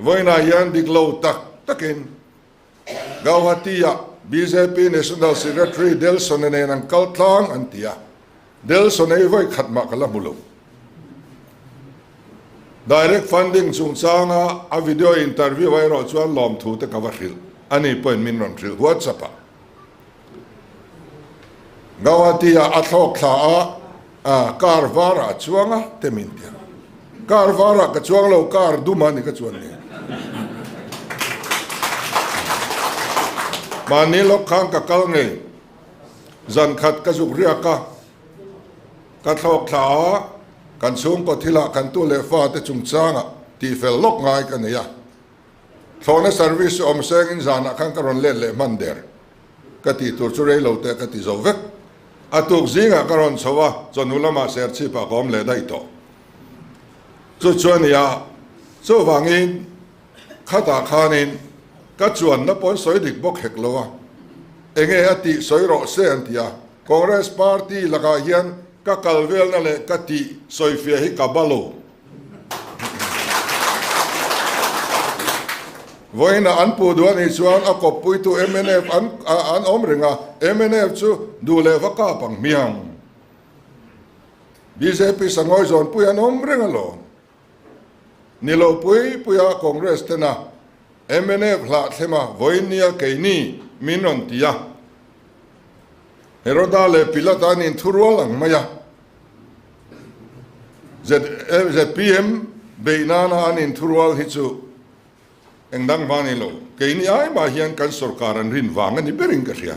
Vawiinah hian dik lo tak takin Gauhati-ah bjp National Secretary Delson-a nen an kal tlang an ti a, Delson-a hi vawi khat mah ka la hmu lo. Direct funding chungchanga a video interview ah erawh chuan lawmthu te ka va hrilh a ni pawhin min rawn hrilh WhatsApp ah. Gauhati-ah a thlawk thla a, car varah a chuang a te min ti a. Car varah ka chuang lo, car dum a ni ka chuan ni. Mahni lawk khan ka kal ngei, zan khat ka zuk riak a, ka thlawk thla a, kan chhungkaw thilah kan tu leh fate chungchangah tihfel lawk ngai ka nei a. Thlawhna service chu awm sengin zanah khan ka rawn let leh hman der. Ka tih tur chu rei lo teh ka ti zo vek. A tuk zingah ka rawn chho a, chawhnu lamah serchhipah ka awm leh daih tawh. Chu chu a ni a, chuvangin khatah khanin ka chuanna pawn sawi dik bawk hek lo a, enge a tih sawi rawh se an ti a, Congress party lakah hian ka kal velna leh ka tih sawifiah hi ka ba lo. Vawiinah an puh duh a nih chuan a kawppuitu mnf an an awm reng a, mnf chu duh leh va kap ang hmiang. Bjp sangawi zawnpui an awm reng alawm. Ni lo pui puia Congress tena mnf hlahthlema vawiin nia keini min rawn ti a. Heroda leh Pilata an inthurual ang mai a. ZPM beih nana an inthurual hi chu eng dang hma ni lo. Keini ai mah hian kan sorkar an rin vang a ni berin ka hria.